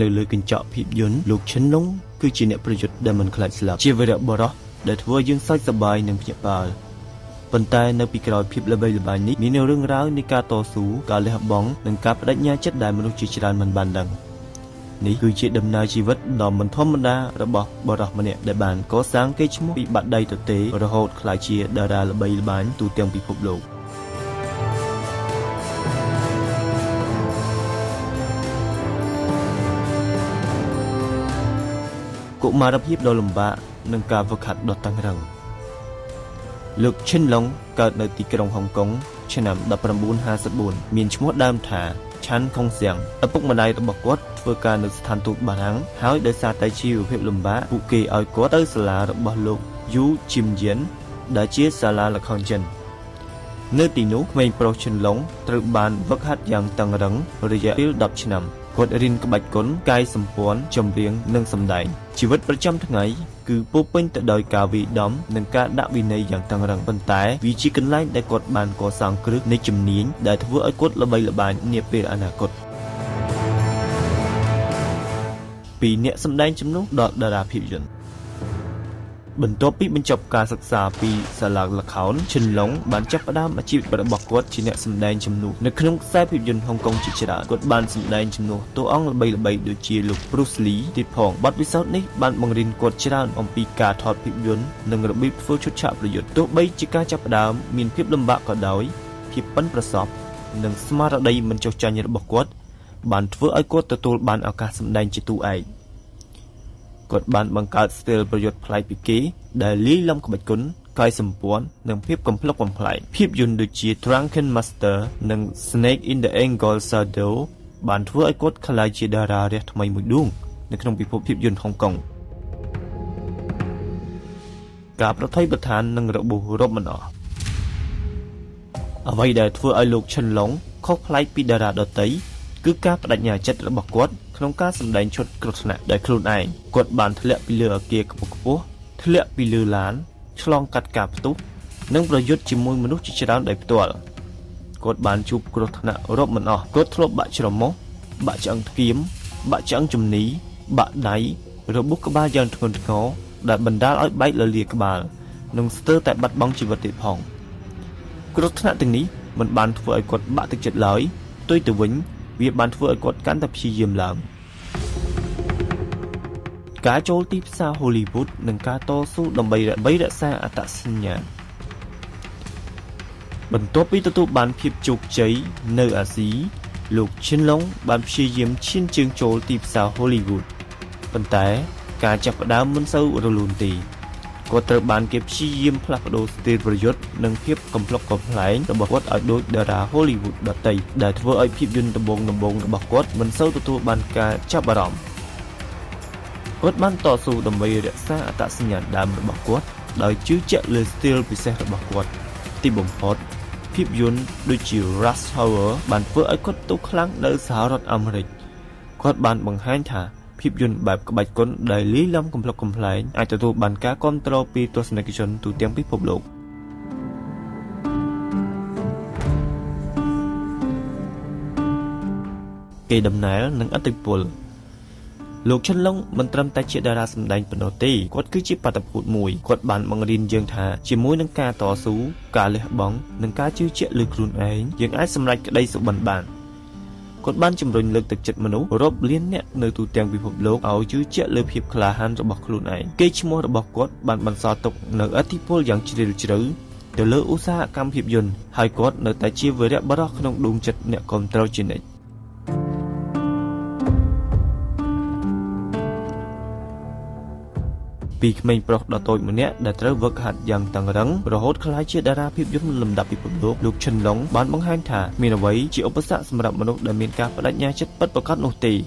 នៅលើកញ្ចក់ភាពយន្តលោកឈិនឡុងគឺជាអ្នកប្រយុទ្ធដែលមិនខ្លាចស្លាប់ជាវីរៈបុរសដែលធ្វើឲ្យយើងសើចសប្បាយនិងភ្ញាក់ផ្អើលប៉ុន្តែនៅពីក្រោយភាពល្បីល្បាញនេះមានរឿងរ៉ាវនៃការតស៊ូការលះបង់និងការប្តេជ្ញាចិត្តដែលមនុស្សជាច្រើនមិនបានដឹងនេះគឺជាដំណើរជីវិតដ៏មិនធម្មតារបស់បុរសម្នាក់ដែលបានកសាងកេរ្តិ៍ឈ្មោះពីបាតដៃទទេរហូតក្លាយជាតារាល្បីល្បាញទូទាំងពិភពលោកកុមារភាពដ៏លំបាកនិងការហ្វឹកហាត់ដ៏តឹងរ៉ឹងលោកឈិនឡុងកើតនៅទីក្រុងហុងកុងឆ្នាំ1954មានឈ្មោះដើមថាឆាន់ខុងសៀងឪពុកម្ដាយរបស់គាត់ធ្វើការនៅស្ថានទូតបារាំងហើយដោយសារតែជីវភាពលំបាកពួកគេឲ្យគាត់ទៅសាលារបស់លោកយូជីមយៀនដែលជាសាលាល្ខោនចិននៅទីនោះក្មេងប្រុសឈិនឡុងត្រូវបានហ្វឹកហាត់យ៉ាងតឹងរឹងរយៈពេល10ឆ្នាំគាត់រៀនក្បាច់គុនកាយសម្ព័ន្ធចម្រៀងនិងសម្ដែងជីវិតប្រចាំថ្ងៃគឺពោពេញទៅដោយការវាយដំនិងការដាក់វិន័យយ៉ាងតឹងរឹងប៉ុន្តែវាជាកន្លែងដែលគាត់បានកសាងគ្រឹះនៃជំនាញដែលធ្វើឲ្យគាត់ល្បីល្បាញនាពេលអនាគតពីអ្នកសម្ដែងជំនួសដល់តារាភាពយន្តបន្ទាប់ពីបញ្ចប់ការសិក្សាពីសាលាល្ខោនឈិនឡុងបានចាប់ផ្ដើមអាជីពរបស់គាត់ជាអ្នកសម្ដែងជំនួសនៅក្នុងខ្សែភាពយន្តហុងកុងជាច្រើនគាត់បានសម្ដែងជំនួសតួអង្គល្បីៗដូចជាលោក Bruce Lee ទៀតផងបទពិសោធន៍នេះបានបង្រៀនគាត់ច្រើនអំពីការថតភាពយន្តនិងរបៀបធ្វើឈុតឆាកប្រយុទ្ធទោះបីជាការចាប់ផ្ដើមមានភាពលំបាកក៏ដោយភាពប៉ិនប្រសប់និងស្មារតីមិនចុះចាញ់របស់គាត់បានធ្វើឲ្យគាត់ទទួលបានឱកាសសម្ដែងជាតួឯកគាត់បានបង្កើតស្ទីលប្រយុទ្ធប្លែកពីគេដែលលាយឡំក្បាច់គុនកាយសម្ព័ន្ធនិងភាពកំប្លុកកំប្លែងភាពយន្តដូចជា Drunken Master និង Snake in the Eagle Shadow បានធ្វើឲ្យគាត់ក្លាយជាតារារះថ្មីមួយដួងនៅក្នុងពិភពភាពយន្តហុងកុងការប្រថុយប្រថាននិងរបួសរាប់មិនអស់អ្វីដែលធ្វើឲ្យលោកឈិនឡុងខុសប្លែកពីតារាដទៃគឺការបដិញ្ញាចិត្តរបស់គាត់ក្នុងការសម្ដែងឈុតគ្រោះថ្នាក់ដោយខ្លួនឯងគាត់បានធ្លាក់ពីលើអគារខ្ពស់ៗធ្លាក់ពីលើឡានឆ្លងកាត់ការផ្ទុះនិងប្រយុទ្ធជាមួយមនុស្សជាច្រើនដោយផ្ទាល់គាត់បានជួបគ្រោះថ្នាក់រាប់មិនអស់គាត់ធ្លាប់បាក់ច្រមុះបាក់ឆ្អឹងថ្គាមបាក់ឆ្អឹងជំនីបាក់ដៃរបួសក្បាលយ៉ាងធ្ងន់ធ្ងរដែលបណ្ដាលឲ្យបែកលលាដ៍ក្បាលនិងស្ទើរតែបាត់បង់ជីវិតទៀតផងគ្រោះថ្នាក់ទាំងនេះមិនបានធ្វើឲ្យគាត់បាក់ទឹកចិត្តឡើយផ្ទុយទៅវិញវាបានធ្វើឲ្យគាត់កាន់តែព្យាយាមឡើងការចូលទីផ្សារ Hollywood និងការតស៊ូដើម្បីរក្សាអត្តសញ្ញាណបន្ទាប់ពីទទួលបានភាពជោគជ័យនៅអាស៊ីលោកឈិនឡុងបានព្យាយាមឈានជើងចូលទីផ្សារ Hollywood ប៉ុន្តែការចាប់ផ្ដើមមិនសូវរលូនទេគាត់ត្រូវបានគេព្យាយាមផ្លាស់ប្ដូរស្ទីលប្រយុទ្ធនិងភាពកំប្លុកកំប្លែងរបស់គាត់ឲ្យដូចតារា Hollywood ដទៃដែលធ្វើឲ្យភាពយន្តដំបូងៗរបស់គាត់មិនសូវទទួលបានការចាប់អារម្មណ៍គាត់បានតស៊ូដើម្បីរក្សាអត្តសញ្ញាណដើមរបស់គាត់ដោយជឿជាក់លើស្ទីលពិសេសរបស់គាត់ទីបំផុតភាពយន្តដូចជា Rush Hour បានធ្វើឲ្យគាត់ផ្ទុះខ្លាំងនៅសហរដ្ឋអាមេរិកគាត់បានបង្ហាញថាភាពយន្តបែបក្បាច់គុនដែលលាយឡំកំប្លុកកំប្លែងអាចទទួលបានការគាំទ្រពីទស្សនិកជនទូទាំងពិភពលោកគេដំណែលនិងឥទ្ធិពលលោកឈិនឡុងមិនត្រឹមតែជាតារាសម្ដែងប៉ុណ្ណោះទេគាត់គឺជាបាតុភូតមួយគាត់បានបង្រៀនយើងថាជាមួយនឹងការតស៊ូការលះបង់និងការជឿជាក់លើខ្លួនឯងយើងអាចសម្រេចក្តីសុបិនបានគាត់បានជំរុញលើកទឹកចិត្តមនុស្សរាប់លានអ្នកនៅទូទាំងពិភពលោកឲ្យជឿជាក់លើភាពក្លាហានរបស់ខ្លួនឯងកេរ្តិ៍ឈ្មោះរបស់គាត់បានបន្សល់ទុកនូវឥទ្ធិពលយ៉ាងជ្រាលជ្រៅទៅលើឧស្សាហកម្មភាពយន្តហើយគាត់នៅតែជាវីរបុរសក្នុងដួងចិត្តអ្នកគាំទ្រជានិច្ចពីក្មេងប្រុសដ៏តូចម្នាក់ដែលត្រូវហ្វឹកហាត់យ៉ាងតឹងរឹងរហូតក្លាយជាតារាភាពយន្តលំដាប់ពិភពលោកលោកឈិនឡុងបានបង្ហាញថាមានអ្វីជាឧបសគ្គសម្រាប់មនុស្សដែលមានការបដិញ្ញាចិត្តពិតប្រាកដនោះទេ។